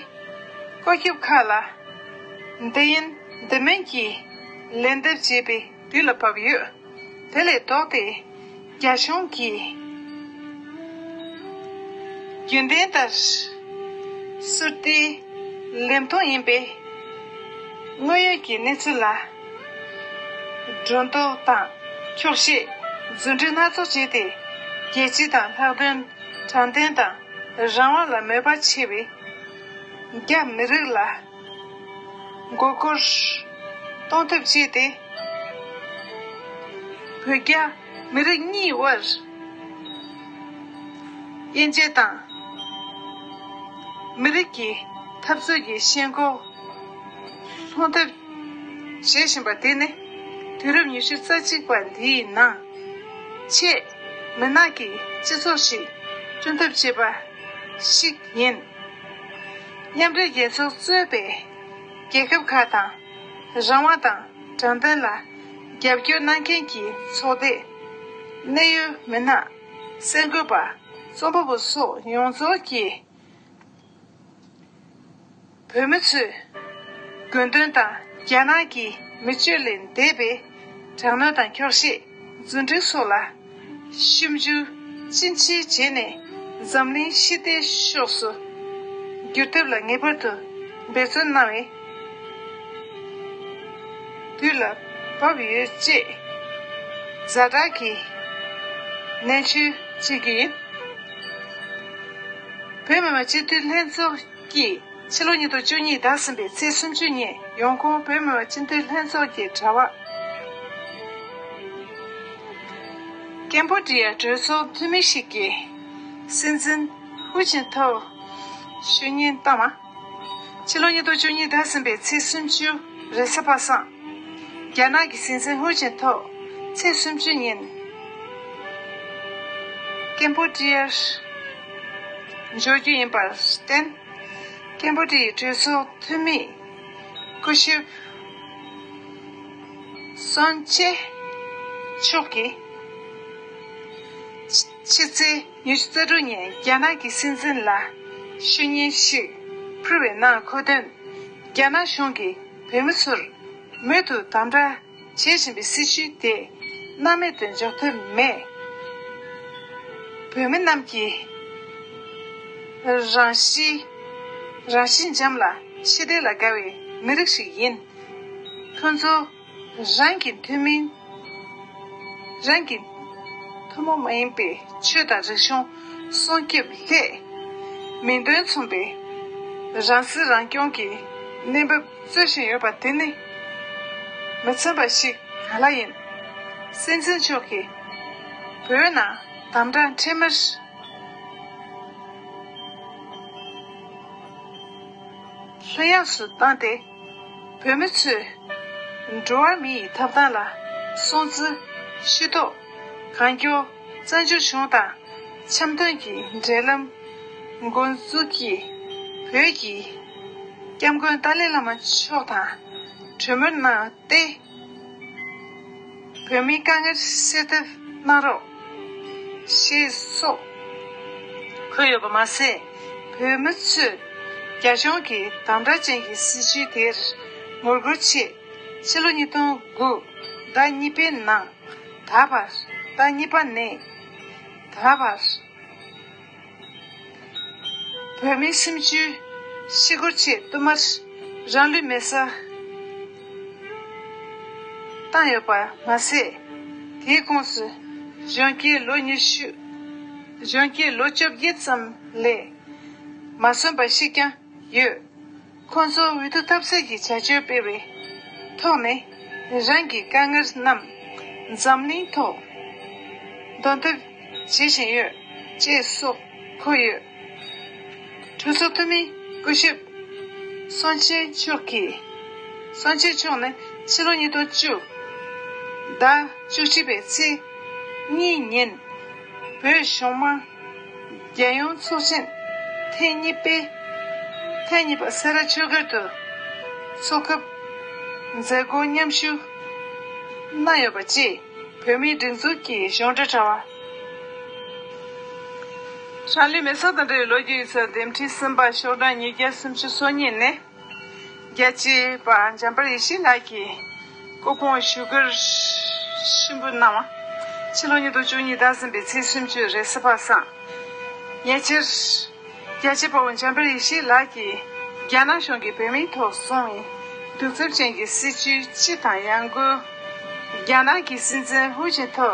བཀོད་ཁྱབ་ཁག་ལ་འདི་ཡིན་འདི་མིན་གྱི་ལན་འདེབས་བྱེད་པའི་དུས་ལ་བབ་ཡོད། དེ་ལས་ལྡོག་སྟེ། རྒྱ་གཞུང་གིས་རྒྱུན་ལྡན་ལྟར་ཟུར་བལྟའི་ལམ་སྟོན་ཡིན་པའི་དངོས་ཡོད་ཀྱི་གནས་ཚུལ་ལ་སྒྲོ་འདོགས་དང་འཁྱོག་བཤད། རྫུན་སྒྲིག་སྣ་ཚོགས་བྱས་ཏེ། རྒྱལ་སྤྱི་དང་ལྷག་དོན་དྲང་བདེན་དང་རང་དབང་ལ་མོས་པ་ཆེ་བའི་རྒྱ་མི་རིགས་ལ་མགོ་སྐོར་གཏོང་ཐབས་བྱས་ཏེ། བོད་རྒྱ་མི་རིགས་གཉིས་དབར་དབྱེ་འབྱེད་དང་། མི་རིགས་ཀྱི་འཐབ་རྩོད་ཀྱི་ཤན་སྐོར་སློང་ཐབས་བྱེད་བཞིན་པ་དེ་ནི། དུས་རབས་ཉི་ཤུ་རྩ་གཅིག་པ་འདིའི་ནང་ཆེས་མུན་ནག་གི་སྤྱི་ཚོགས་ཤིག་བསྐྲུན་ཐབས་བྱེད་པ་ཞིག་ཡིན། མཉམ་འབྲེལ་རྒྱལ་ཚོགས་གཙོས་པའི་རྒྱལ་ཁབ་ཁག་དང་། རང་དབང་དང་དྲང་བདེན་ལ་རྒྱབ་སྐྱོར་གནང་མཁན་གྱི་ཚོགས་སྡེ། གནད་ཡོད་མི་སྣ། གསར་འགོད་པ། རྩོམ་པ་པོ་སོགས་ཡོངས་རྫོགས་ཀྱིས་བོད་མི་ཚོས་ དགོས་འདུན་དང་རྒྱ་ནག་གི་མི་སྤྱོད་ལས་འདས་པའི་དྲག་གནོན་དང་འཁྱོག་བཤད། རྫུ་འཕྲུལ་སོགས་ལ་ཞིབ་འཇུག་ཅི་ཆེ་བྱས་ནས་འཛམ་གླིང་ཞི་བདེའི་ཕྱོགས་སུ་བསྒྱུར་ཐབས་ལ་ངེས་པར་དུ་འབད་བརྩོན་གནང་བའི་དུས་ལ་བབ་ཡོད་ཅེས་ཛ་དྲག་གི་ནན་བརྗོད་བྱེད་ཀྱི་ཡིན། བོད་མི་མང་སྤྱི་འཐུས་ལྷན་ཚོགས་ཀྱིས་ཕྱི་ལོ་ཉིས་སྟོང་བཅུ་གཉིས་ཟླ་གསུམ་པའི་ཚེས་སུམ་ཅུ་ཉིན་ཡོང་ཁུངས། བོད་མི་མང་སྤྱི་འཐུས་ལྷན་ཚོགས་ཀྱི་དྲ་བ། ཀེམ་བོ་ཌི་ཡའི་གྲོས་ཚོགས་འཐུས་མི་ཞིག་གིས་སྲིད་འཛིན་ཧུའུ་ཅིན་ཐའོ་ཞུ་སྙན་བཏང་བ། ཕྱི་ལོ་ཉིས་སྟོང་བཅུ་གཉིས་ཟླ་གསུམ་པའི་ཚེས་སུམ་ཅུ་རེས་གཟའ་པ་སངས། རྒྱ་ནག་གི་སྲིད་འཛིན་ཧུའུ་ཅིན་ཐའོ་ཚེས་སུམ་ཅུ་ཉིན་ཀེམ་བོ་ཌི་ཡར་འབྱོར་རྒྱུ་ཡིན་པར་བརྟེན། ཀེམ་བོ་ཌི་ཡའི་གྲོས་ཚོགས་འཐུས་མི་སྐུ་ཞབས་སོན་ཅེ་མཆོག་གིས་ཕྱི་ཚེས་ཉི་ཤུ་རྩ་དྲུག་ཉིན་རྒྱ་ནག་གི་སྲིད་འཛིན་ལ་ཞུ་སྙན་ཞིག་ཕུལ་བའི་ནང་འཁོད་དོན། རྒྱ་ནག་གཞུང་གིས་བོད་མི་ཚོར་མུ་མཐུད་དམ་དྲག་བྱེད་བཞིན་པའི་སྲིད་བྱུས་དེ་སྣང་མེད་དུ་འཇོག་ཐབས་མེད། བོད་མི་རྣམས་ཀྱི་རང་གཤིས་རང་གཤིས་འཇམ་ལ་ཞི་བདེ་ལ་དགའ་བའི་མི་རིགས་ཤིག་ཡིན། ཁོང་ཚོ་རང་གི་ཐུན་མིན་རང་གི་ཐུན་མོང་མ་ཡིན་པའི་ཆོས་དང་རིག་གཞུང་སྲུང་སྐྱོབ་སླད་མིང་དོན་མཚུངས་པའི་རང་སྲིད་རང་སྐྱོང་གི་གནས་བབ་རྩོད་བཞིན་ཡོད་པ་དེ་ནི་མི་འཚམ་པ་ཞིག་ག་ལ་ཡིན། སྲིད་འཛིན་མཆོག་གིས་བོད་ནང་དམ་དྲག་འཕྲལ་མར་ལྷོད་ཡངས་སུ་བཏང་སྟེ། བོད་མི་ཚོས་འགྲོ་བ་མི་ཡི་ཐོབ་ཐང་ལ་སྲུང་བརྩི་ཞུ་གཏུག་གང་མགྱོགས་བཙན་བྱོལ་གཞུང་དང་འཆམ་མཐུན་གྱི་འབྲེལ་ལམ་འགོ་འཛུགས་ཀྱིས་བོད་ཀྱི་སྐྱབས་མགོན་ཏཱ་ལའི་བླ་མ་མཆོག་དང་གྲོས་མོལ་གནང་སྟེ། བོད་མིའི་དཀའ་ངལ་སེལ་ཐབས་གནང་རོགས་ཞེས་སོགས་འཁོད་ཡོད་པ་མ་ཟད། བོད་མི་ཚོས་རྒྱ་གཞུང་གི་དམ་དྲག་ཅན་གྱི་སྲིད་བྱུས་དེར་ངོ་རྒོལ་ཆེད་ཕྱི་ལོ་ཉིས་སྟོང་དགུ་ཟླ་གཉིས་པའི་ནང་ད་བར། ཟླ་གཉིས་པ་ནས་ད་བར། བོད་མིའི་སེམས་རྒྱུད་ཞི་རྒོལ་ཆེད་བསྟུད་མར་རང་ལུས་མེ་སྲེག་བཏང་ཡོད་པ་མ་ཟད། དེའི་ཁོངས་སུ་གཞོན་སྐྱེས་ལོ་ཉི་ཤུ། གཞོན་སྐྱེས་ལོ་བཅོ་བརྒྱད་ཙམ་ལས་མ་སོན་པ་ཞིག་ཀྱང་ཡོད། ཁོང་ཚོ་འོས་བསྡུ་ཐབས་ཟད་ཀྱི་བྱ་སྤྱོད་སྤེལ་བའི་ཐོག་ནས་རང་གི་དཀའ་ངལ་རྣམས་འཛམ་གླིང་ཐོག་འདོན་ཐབས་བྱེད་བཞིན་ཡོད་ཅེས་སོགས་འཁོད་ཡོད། གྲོས་ཚོགས་འཐུས་མི་སྐུ་ཞབས་སོན་ཅེ་མཆོག་གིས། སོན་ཅེ་མཆོག་ནི་ཕྱི་ལོ་ཉིས་སྟོང་བཅུ་ཟླ་བཅུ་གཅིག་པའི་ཚེས་གཉིས་ཉིན་བོད་གཞུང་མང་རྒྱལ་ཡོངས་ཚོགས་ཆེན་ཐེངས་གཉིས་པའི་ཐེངས་གཉིས་པ་སེ་ར་ཆོས་སྒར་དུ་འཚོགས་སྐབས་མཛད་སྒོ་མཉམ་ཞུགས་གནང་ཡོད་པ་བཅས་བོད་མིའི་སྒྲིག་འཛུགས་ཀྱི་གཞུང་འབྲེལ་དྲ་བ། རང་ལུས་མེ་སྲེག་དང་འབྲེལ་བའི་ལོ་རྒྱུས་ཡིག་ཚགས་འདེམས་ཁྲི་གསུམ་པ་ཤོག་གྲངས་ཉིས་བརྒྱ་སུམ་ཅུ་སོ་གཉིས་ནས། རྒྱལ་གཅེས་པ་འཇམ་དཔལ་ཡེ་ཤེས་ལགས་ཀྱིས་སྐུ་ཕུང་བཞུགས་སྒར་གཤིན་པོ་གནང་བ། ཕྱི་ལོ་ཉིས་སྟོང་བཅུ་གཉིས་ཟླ་གསུམ་པའི་ཚེས་སུམ་ཅུ་རེས་གཟའ་པ་སངས། ཉེ་ཆར། རྒྱལ་གཅེས་དཔའ་བོ་འཇམ་དཔལ་ཡེ་ཤེས་ལགས་ཀྱིས་རྒྱ་ནག་གཞུང་གིས་བོད་མིའི་ཐོག་བཟུང་བའི་གདུག་རྩུབ་ཅན་གྱི་སྲིད་བྱུས་སྤྱི་དང་ཡང་སྒོས། རྒྱ་ནག་གི་སྲིད་འཛིན་ཧུའུ་ཅིན་ཐའོ་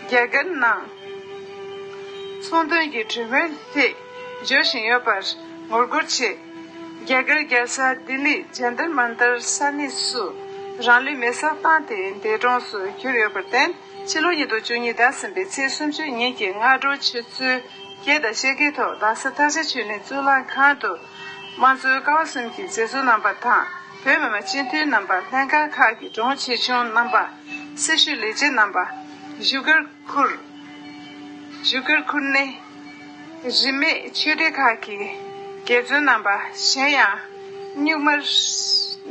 རྒྱ་གར་ནང་ཚོང་དོན་གྱི་གྲོས་མོལ་ཐད་འབྱོར་བཞིན་ཡོད་པར་ངོ་རྒོལ་ཆེད། རྒྱ་གར་རྒྱལ་ས་ལྡི་ལི་ཇན་ཏར་མན་ཏར་ས་གནས་སུ་རང་ལུས་མེ་སྲེག་བཏང་སྟེ་འདས་གྲོངས་སུ་གྱུར་ཡོད་པར་བརྟེན། ཕྱི་ལོ་ཉིས་སྟོང་བཅུ་གཉིས་ཟླ་གསུམ་པའི་ཚེས་སུམ་ཅུ་ཉིན་གྱི་སྔ་དྲོ་ཆུ་ཚོད་བརྒྱད་དང་ཕྱེད་ཀའི་ཐོག་རྡ་ས་ཐང་ཆེན་ཆོས་གླིང་གཙུག་ལག་ཁང་དུ། དམངས་གཙོའི་ཀ་བ་གསུམ་གྱི་མཛད་གཙོ་རྣམ་པ་དང་། བོད་མི་མང་སྤྱི་འཐུས་རྣམ་པ། ལྷན་ཁང་ཁག་གི་དྲུང་ཆེ་ཆུང་རྣམ་པ། སྲི་ཞུ་ལས་བྱེད་རྣམ་པ། བཞུགས་སྒར་ཁུལ། བཞུགས་སྒར་ཁུལ་ནས་རིས་མེད་ཆོས་སྡེ་ཁག་གི་དགེ་བཙུན་རྣམ་པ། གཞན་ཡང་། གཉུག་མར་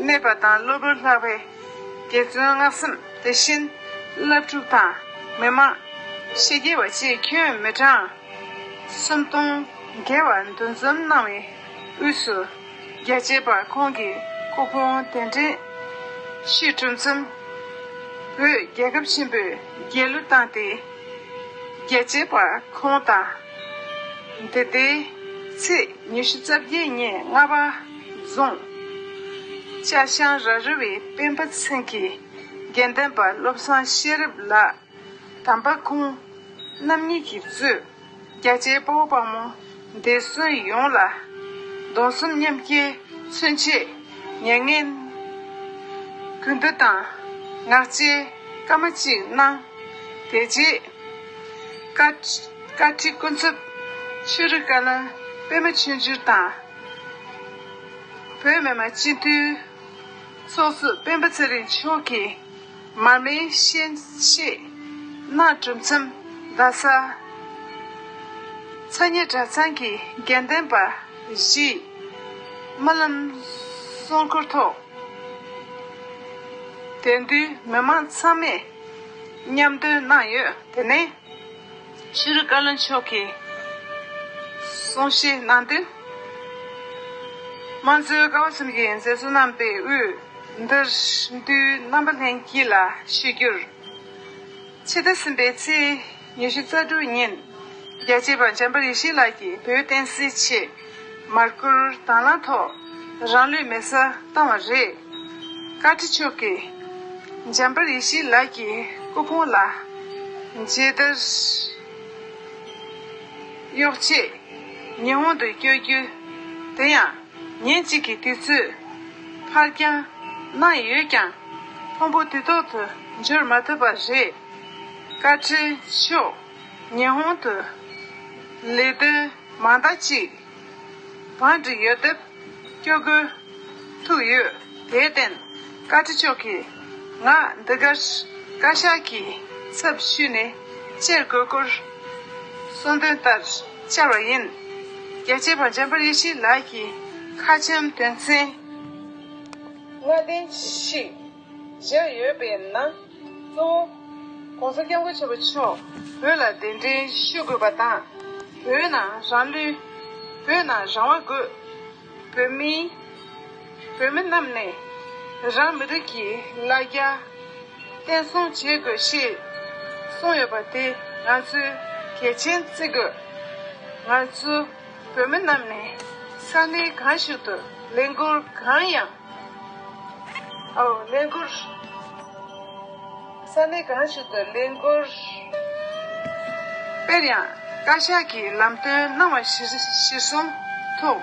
གནས་པ་དང་སློབ་ལོ་ལྷག་པའི་དགེ་བཙུན་སྔགས་སེམས། དེ་བཞིན་བླ་སྤྲུལ་དང་མི་མང་། ཕྱི་རྒྱལ་བ་བཅས་ཁྱོན་མི་གྲངས་སུམ་སྟོང་བརྒལ་བ་འདུ་འཛོམས་གནང་བའི་དབུས་སུ། རྒྱལ་གཅེས་པ་ཁོང་གི་ སྐུ་ཕུང་གདན་འདྲེན་ཞུས་གྲུབ་མཚམས། བོད་རྒྱལ་ཁབ་ཆེན་པོས་རྒྱལ་གླུ་བཏང་སྟེ། རྒྱལ་གཅེས་པ་ཁོང་དང་། འདི་ཟླའི་ཚེས་ཉི་ཤུ་རྩ་བརྒྱད་ཉིན་རྔ་བ་རྫོང་ཅ་ཤང་ར་རི་བའི་སྤེན་པ་ཚང་གི་དགེ་འདུན་པ་བློ་བཟང་ཤེས་རབ་ལགས། དམ་པ་ཁོང་རྣམ་གཉིས་ཀྱིས་གཙོས་རྒྱ་ཆེའི་དཔའ་བོ་དཔའ་མོ་འདས་གསོན་ཡོངས་ལ་གདུང་སེམས་མཉམ་སྐྱེད་མཚོན་ཆེད། མྱ་ངན་གུས་འདུད་དང་ངག་བཅད་སྐར་མ་གཅིག་གནང་། དེ་རྗེས་བཀའ་བཀའ་ཁྲི་སྐུ་ཚབ་ཆོས་རིག་བཀའ་བློན་པད་མ་ཆོས་འབྱོར་དང་། བོད་མི་མང་སྤྱི་འཐུས་ཚོགས་གཙོ་སྤེན་པ་ཚེ་རིང་མཆོག་གིས། མར་མེའི་གསན་བཞེས་གནང་གྲུབ་མཚམས། རྡ་ས་ཚ་ཉེ་གྲྭ་ཚང་གི་དགེ་འདུན་པ་བཞིས་སྨོན་ལམ་གསུང་འཁོར་ཐོག་དེང་དུས་མི་མང་ཚང་མས་མཉམ་འདོན་གནང་ཡོད། དེ་ནས་ཆོས་རིག་བཀའ་བློན་མཆོག་གིས་གསུང་བཤད་གནང་དོན། དམངས་གཙོའི་ཀ་བ་གསུམ་གྱི་མཛད་གཙོ་རྣམ་པའི་དབུས། འདིར་འདུས་རྣམ་པ་ལྷན་རྒྱས་ལ་ཞུ་རྒྱུར། ཕྱི་ཟླ་གསུམ་པའི་ཚེས་ཉི་ཤུ་རྩ་དྲུག་ཉིན། རྒྱལ་གཅེས་པ་འཇམ་དཔལ་ཡེ་ཤེས་ལགས་ཀྱིས་བོད་བསྟན་སྲིད་ཆེད་མར་གུར་དྭང་བླངས་ཐོག་རང་ལུས་མེ་སྲེག་བཏང་བ་རེད། བཀའ་ཁྲི་མཆོག་གིས་འཇམ་དཔལ་ཡེ་ཤེས་ལགས་ཀྱི་སྐུ་ཕུང་ལ་མཇལ་དར་གཡོག་ཆེད་ཉི་ཧོང་དུ་བསྐྱོད་རྒྱུ་དེ་ཡང་། ཉིན་གཅིག་གི་དུས་ཚོད་ཕར་འགྱངས་གནང་ཡོད་ཀྱང་། ཕུང་པོ་དུས་ཐོག་ཏུ་འབྱོར་མ་ཐུབ་པ་རེད། བཀའ་ཁྲི་མཆོག་ཉི་ཧོང་དུ་ལས་དོན་མང་དག་ཅིག་བང་སྒྲིག་ཡོད་སྟབས་སྐྱོད་དགོས་ཐུག་ཡོད། དེར་བརྟེན་བཀའ་ཁྲི་མཆོག་གིས་ང་འདི་གར་བཀའ་ཤག་གི་ཚབ་ཞུས་ནས་བཅར་དགོས་སྐོར་གསུང་དོན་ལྟར་བཅར་བ་ཡིན། རྒྱལ་གཅེས་པ་འཇམ་དཔལ་ཡེ་ཤེས་ལགས་ཀྱི་ཁ་ཆེམས་དོན་ཚན་ལྔ་ལྡན་ཞིག་བཞག་ཡོད་པའི་ནང་གཙོ་བོ་༸གོང་ས་༸སྐྱབས་མགོན་ཆེན་པོ་མཆོག་བོད་ལ་གདན་འདྲེན་ཞུ་དགོས་པ་དང་། བོད་ནང་རང་ལུས། བོད་ནང་རང་དབང་དགོས། བོད་མི། བོད་མི་རྣམས་ནས་རང་མི་རིགས་ཀྱི་ལ་རྒྱ་བརྟན་སྲུང་བྱེད་དགོས་ཞེས་གསུངས་ཡོད་པ་དེ་ང་ཚོས་གལ་ཆེན་བརྩི་དགོས། ང་ཚོ་བོད་མི་རྣམས་ནས་ས་གནས་གང་ཞིག་ཏུ་ལས་འགུལ་གང་ཡང་། ཨོ། ལས་འགུལ། ས་གནས་གང་ཞིག་ཏུ་ལས་འགུལ་སྤེལ་ཡང་། བཀའ་ཤག་གིས་ལམ་སྟོན་གནང་བ་གཞིར་གཞིར་བཟུང་ཐོག་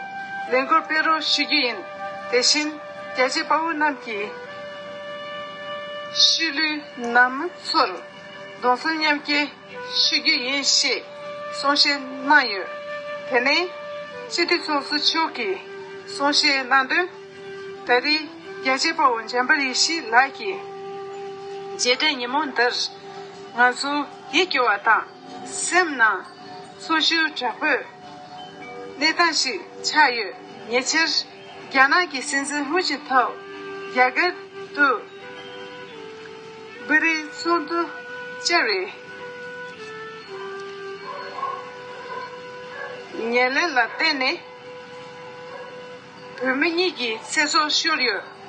ལས་འགུལ་སྤེལ་རོགས་ཞུ་རྒྱུ་ཡིན། དེ་བཞིན་རྒྱལ་གཅེས་དཔའ་བོ་རྣམས་ཀྱི་ཤུལ་ལུས་ནང་མི་ཚོར་གདུང་སེམས་མཉམ་སྐྱེད་ཞུ་རྒྱུ་ཡིན་ཞེས་གསུང་བཤད་གནང་ཡོད། དེ་ནས་སྤྱི་འཐུས་ཚོགས་གཙོ་མཆོག་གིས་གསུང་བཤད་གནང་དོན། ད་རེས་རྒྱལ་གཅེས་དཔའ་བོ་འཇམ་དཔལ་ཡེ་ཤེས་ལགས་ཀྱི་རྗེས་དྲན་ཉིན་མོ་འདིར་ང་ཚོ་ཡིད་སྐྱོ་བ་དང་སེམས་ནང་ཚོར་ཤུགས་དྲག་པོས་གནས་སྟངས་ཤིག་ཆགས་ཡོད། ཉེ་ཆར་རྒྱ་ནག་གི་སྲིད་འཛིན་ཧུའུ་ཅིན་ཐའོ་རྒྱ་གར་དུ་བོད་རིགས་ཚོགས་འདུ་བཅར་བའི་ཉེར་ལེན་ལ་བརྟེན་ནས་བོད་མི་གཉིས་ཀྱི་ཚེ་སྲོག་ཤོར་ཡོད།